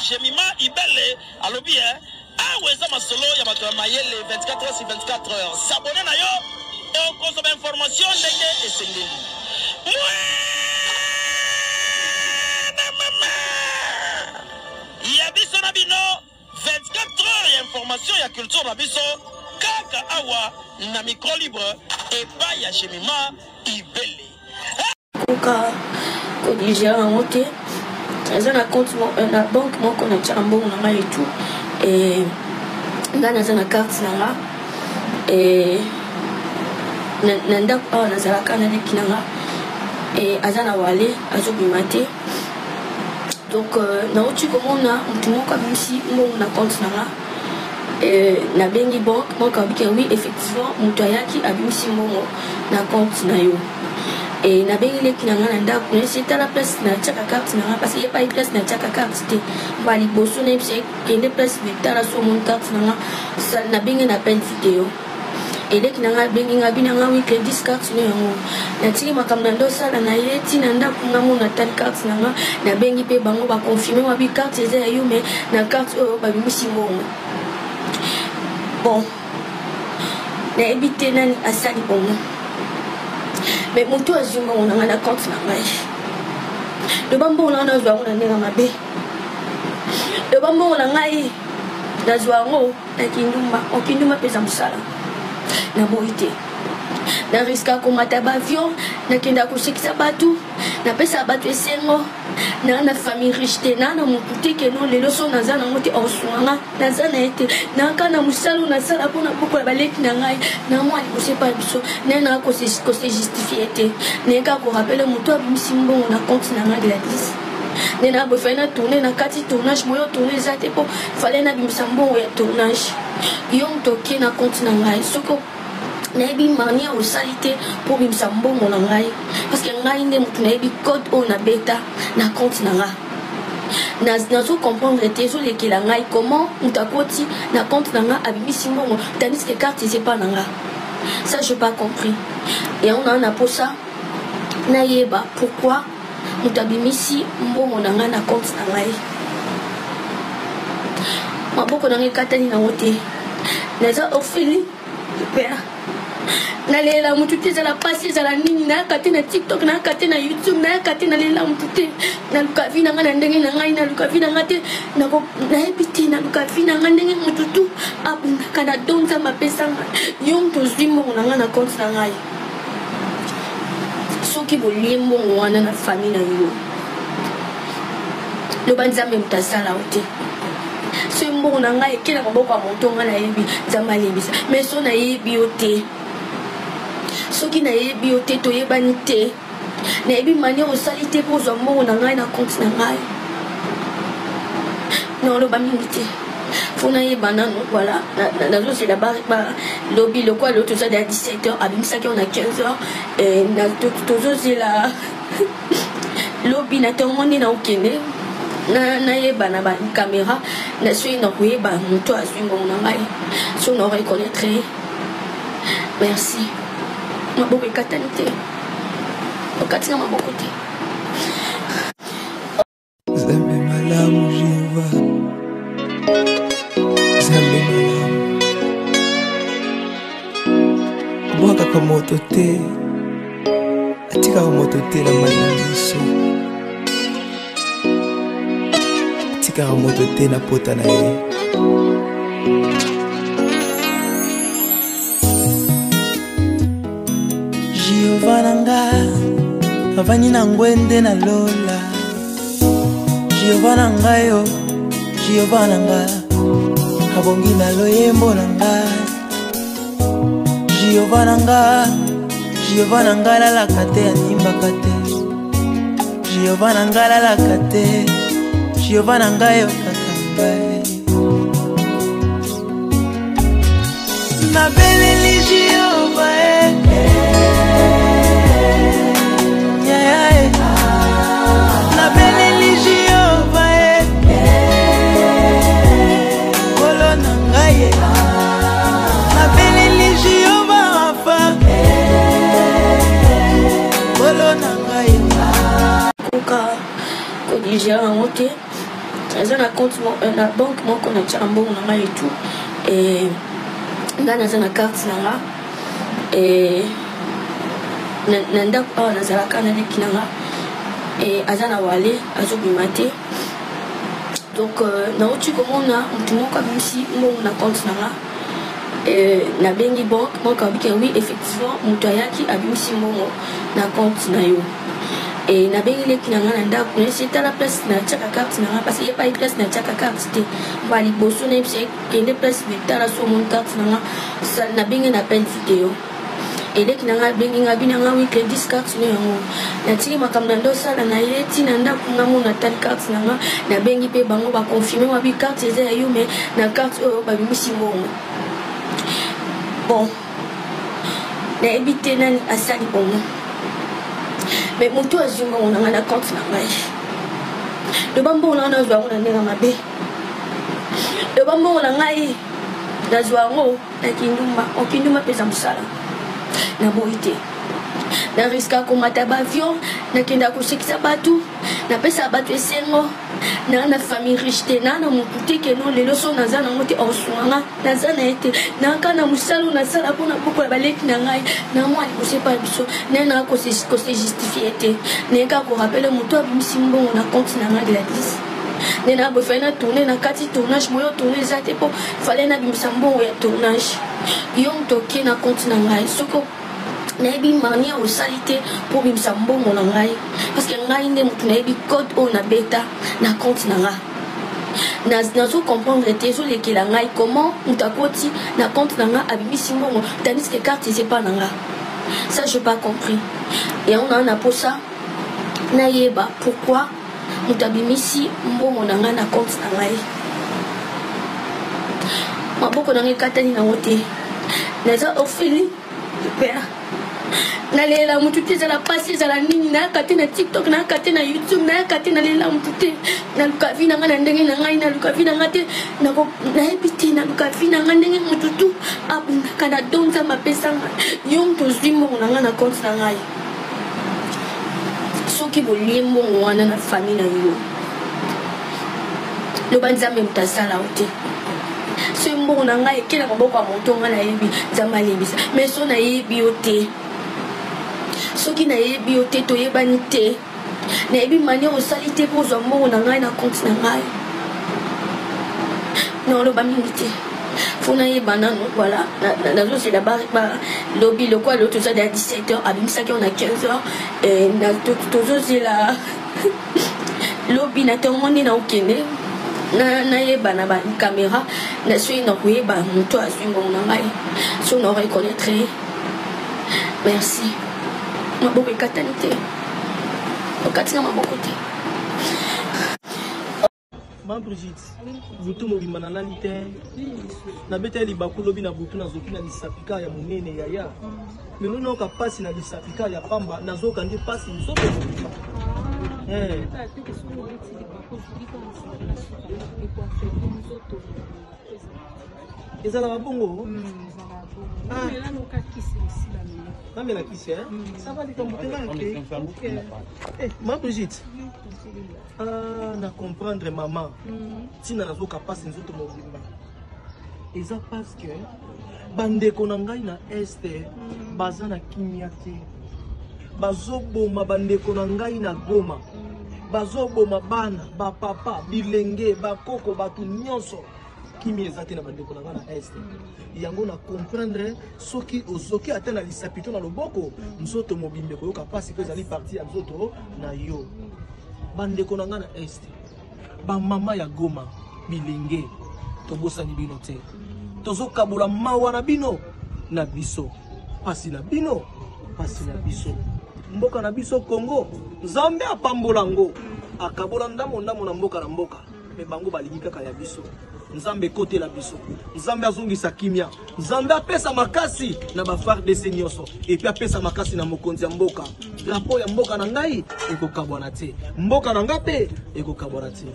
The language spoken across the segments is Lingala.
Jemima Ibele alobi eh, awa eza masolo ya bato ya mayele 24 heures sur 24 heures. S'abonner na yo okozwa ba information ndenge esengeli. Mwana mama ya biso na bino 24 heures ya information ya culture na biso kaka awa na micro libre epai ya Jemima Ibele. Koka ko digérer yango te. Eza na compte na banque moko na tia mbongo na ngai et tout, et ngai naza na carte na nga et na ndako awa nazalaka na leki na nga et aza na wale azobima te. Donc nauti komona motu moko abimisi mbongo na compte na nga. Nabengi banque, banque abiki oui, effectivement moto ayaki abimisi mbongo na compte na yo. E nabengi leki na nga na ndako, nayebisi tala place natiaka carte na nga, parce que ye pai place natiaka carte te. Ba liboso nayebisi kende place tala so omoni carte na nga. Nabengi na appel video, eleki na nga abengi nga bina nga oui, Gladys, carte no yango. Natiki makambo na ndosala na ye ntina ndako nga mona atali carte na nga. Nabengi mpe bango baconfirme wabi carte eza ya yo, mais na carte oyo babimisi mbongo. Bon, nayebi te nani asali bongo, mais motu azwi mbongo na ngai na compte na ngai, loba mbongo na ngai nazwa yango na ndenge mabe, loba mbongo na ngai nazwa yango na kindumba. Okindumba mpenza mosala naboyi te, na riska komata baavion, nakenda kosekisa bato, napesaka bato esengo. Naa na famille riche te, naa na motu te keno lelo so naza nango te osunga nga, naza na ye te. Naka na mosala oyo nasala mpona bokola baleki na ngai na mwa liboso epai biso naye naa kose justifie te. Naye kaka korapele motu abimisi mbongo na compte na ngai, Gladys, nde na boye fale na tourne na kati tournage moyo tourne eza te mpo fale nabimisa mbongo ya tournage. Yo moto okie na compte na ngai, soki nayebi manière osali te mpo obimisa mbongo na ngai, parce que ngai nde motu nayebi code oyo nabeta na compte na ngai. Nazo comprendre te, ezolekela ngai comment moto akoti na compte na ngai abimisi mbongo tandis que carte eza epa na nga. Ça, j'ai pas compris. Yango naa na posa nayeba pourquoi moto abimisi mbongo na ngai na compte na ngai. Maboko na ngai ekatani nango te, naza orpheline père, nalela motu te. Ezala pasi, ezala nini, nayaka te na TikTok, nayaka te na YouTube, nayaka te, nalela motu te. Naluka vie na ngai na ndenge na ngai, naluka vie na ngai te, nayebi te, naluka vie na ngai ndenge motu tu abundaka na don Nzambe apesa ngai. Yo moto ozwi mbongo na ngai na compte na ngai, soki bolie mbongo wana na famille na yo, loba Nzambe moto asala yo te. Soki mbongo na ngai eke na maboko ya moto ngai nayebi, Nzambe alebisa. Mais so nayebi yo te, soki nayebi yo te, toyebani te, nayebi manière osali te mpo ozwa mbongo na ngai na compte na ngai, naoloba mingi te. Fo nayeba nano. Voilà, nazozela lobi lokola lelo toza ya 17 heures, abimisaki yango na 15 heures. Tozozela lobi na ntongo nde naokende nayeba na bacaméra na soki nakoyeba moto azwi mbongo na ngai, so na reconnaître ye. Merci. Maboko ekatani te, okatinga maboko te. Nzambe malamu, Jehova Nzambe malamu, abwakaka moto te, atikaka moto te na mai na miso, atikaka moto te na pota na ye. Jehova na nga avandi na ngwende na lola. Jehova na ngai yo, Jehova na nga abongi na loyembo na ngai. Jehova na nga, Jehova na nga lalaka te, animbaka te. Jehova na nga lalaka te, Jehova na ngai yokaka ngai. Nabeleli Jehova eh. Yeah, yeah. Nabeleli Jehova eh. Nkolo na ngai eh. Nabeleli Jehova Rafa, Nkolo na ngai. Koka kodigere yango te. Eza na compte euh, na banque moko natiaka mbongo na ngai et tout. Et ngai naza na carte na nga et na ndako awa nazalaka na leki na nga et aza na wale azobima te. Donc euh, nauti komona motu moko abimisi mbongo na compte na nga. Euh, nabengi banque, banque abiki oui, effectivement moto ayaki abimisi mbongo na compte na yo. E nabengi leki na ngai na ndako, nayebisi tala place natiaka carte na ngai, parce ye pai place natiaka carte te. Ba liboso nayebisi ye kende place tala so omoni carte na ngai. Nabengi na appel video, eleki na ngai abengi ngai bina ngai wi credit carte no yango. Natiki makambo na ndo osala na ye ntina ndako nga mona atali carte na nga. Nabengi mpe bango baconfirme wabi carte eza ya yo, mais na carte oyo babimisi mbongo. Bon, nayebi te nani asali bongo, mais moto azwi mbongo na ngai na compte na ngai, loba mbongo na ngai nazwa yango na ndenge mabe, loba mbongo na ngai nazwa yango na kindumba. Okindumba mpenza mosala naboyi te, na riska komata baavion, nakendaka kosekisa bato, napesaka bato esengo. Naa na famille riche te, naa na motu te keno lelo so naza nango te osunga nga, naza na ye te. Naka na mosala oyo nasala mpona bokola baleki na ngai na mwa liboso epai biso naye naa kose justifie te. Naye kaka korapele moto abimisi mbongo na compte na ngai, Gladys. Nde na boye fale na tourne na kati tournage, moyo tourne eza te mpo fale nabimisa mbongo ya tournage. Yo moto oke na compte na ngai, soki nayebi manière osali te mpo obimisa mbongo na ngai, parce que ngai nde motu nayebi code oyo nabeta na compte na ngai. Nazo comprendre te, ezolekela ngai comment moto akoti na compte na ngai abimisi mbongo tandis que carte eza epa na ngai. Ça, j'ai pas compris. Yango naa na posa nayeba pourquoi moto abimisi mbongo na ngai na compte na ngai. Maboko na ngai ekatani nango te, naza orpheline de père, nalela motu te. Ezala mpasi, ezala nini, nayaka te na TikTok, nayaka te na YouTube, nayaka te, nalela motu te. Naluka vie na ngai na ndenge na ngai, naluka vie na ngai te, nayebi te, naluka vie na ngai ndenge motu tu abundaka na don Nzambe apesa ngai. Yo moto ozwi mbongo na ngai na compte na ngai, soki bolie mbongo wana na famille na yo, loba Nzambe moto asala yo te. Soki mbongo na ngai ekela maboko ya moto ngai nayebi, Nzambe alebisa. Mais so nayebi yo te, soki nayebi yo te, toyebani te, nayebi manière osali te mpo ozwa mbongo na ngai na compte na ngai, naoloba mingi te. Fo nayeba nano. Voilà, nazozela lobi. Lokola lelo toza ya 17 heures, abimisaki yango na 15 heures, tozozela lobi na ntongo nde naokende nayeba na bacaméra na soki nakoyeba moto azwi mbongo na ngai, so na reconnaître ye. Merci. Maboko ekatani te, okatinga maboko te. Ma Brigitte, butu mobimba nalali te, nabetaki libaku lobi na butu, nazoki na lisapika ya monene yaya. Lelo nayoka mpasi na lisapika ya pamba, nazoyoka nde mpasi nzoto mobimba. Ezalaka bongo, namela kisi sava likambo te. Nake ma Brigitte. Ah, na comprendre mama. Ntina nazoka mpasi nzoto mobimba eza parce que bandeko na ngai na este baza na kimia te. Bazoboma bandeko na ngai na Goma, bazoboma bana, bapapa, bilenge, bakoko, bato nyonso. Kimia eza te na bandeko na ngai na este. Yango na comprendre, soki ozoki ata na lisapi to na loboko, nzoto mobimba ekoyoka mpasi mpo ezali parti ya nzoto na yo. Bandeko na ngai na este, bamama ya Goma, bilenge, tobosani bino te. Tozokabola mawa na bino na biso, mpasi na bino mpasi na biso. Mboka na biso Congo, Nzambe apambola yango, akabola ndambo ndambo na mboka na mboka, me bango balingi kaka ya biso. Nzambe ekotela biso, Nzambe azongisa kimia, Nzambe apesa makasi na ba FARDC nyonso, et puis apesa makasi na mokonzi ya mboka. Drapeau ya mboka na ngai ekokabwana te, mboka na ngai mpe ekokabwana te.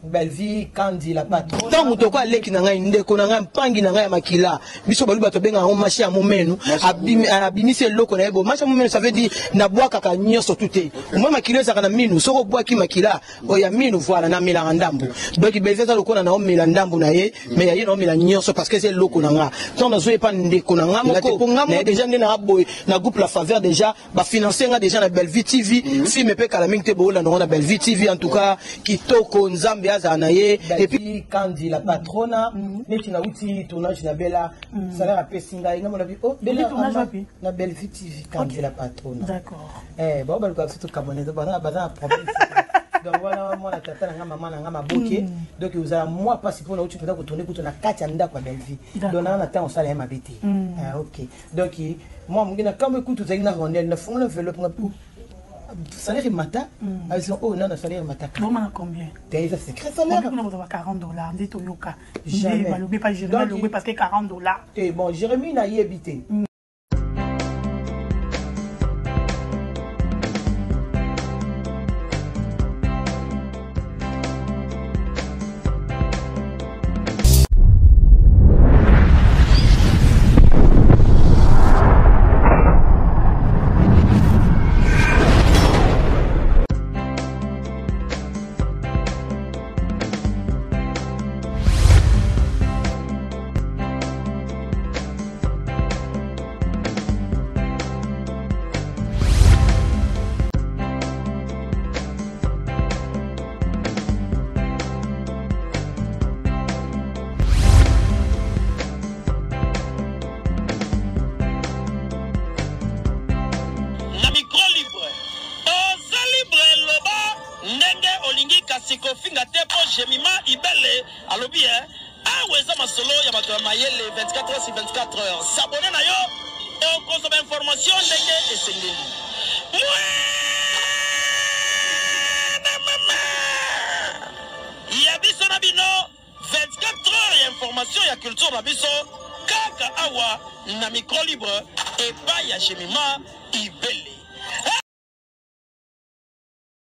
Bellevue Kandi la patronne. Ntango moto oko aleki na ngai, ndeko na ngai, mpangi na ngai ya makila, biso baluba tobengaka yango mashi ya momenu, abimisi eloko na ye bo mashi ya momenu, ça veut dire nabwakaka nyonso tu te. Omoi makila ezalaka na minu, soki obwaki makila oyo ya minu, voilà, namelaka ndambo. Donc Bellevue aza lokola naomela ndambo na ye, mais ya ye naomela nyonso parce que eza eloko na nga. Ntango nazoya epa ndeko na nga moko, po nga moko déjà nde na boye na groupe La Faveur déjà ba financer nga déjà na Bellevue TV. Film pe kala mingi te boolanda ngo na Bellevue TV. En tout cas kitoko, Nzambe azala na ye. Et puis Kandi la patrona, neti nauti tournage na Bella, salaire apesi ngai, nga mona bi oh Bella tournage wapi? Na Bellevue TV, Kandi la patrona. D'accord. Eh, bao baluka biso tokabone, baza na problème. Donc wana mwana tata na nga, mama na nga maboke, donc ozala mwa mpasi mpona uti mpenza kotourne kutu na kati ya ndako ya Bellevue. Donc nanga na ntango osala ye mabe te. Ah, ok, donc mwa moke na kambo ekutu ozalaki na rondel, nafungola enveloppe nga salaire emata, ayebisi oyo nana salaire emataka. Boma na combien? Te, eza secret salaire. Kuna bozwa 40 $ nde toyoka. Jamais. Balobi pa Jérémie alongwe parce que 40 $. Te, bon, Jérémie nayebi te. Na micro libre, oza libre, loba ndenge olingi, kasi kofinga te, mpo Jemima Ibele alobi e awa eza masolo ya bato ya mayele. 24 heures sur 24 heures, s'abonner na yo, okozwa bainformation ndenge esengeli. Mwana mama ya biso na bino, 24 heures ya information ya culture na biso, kaka awa na micro libre, epai ya Jemima Ibele.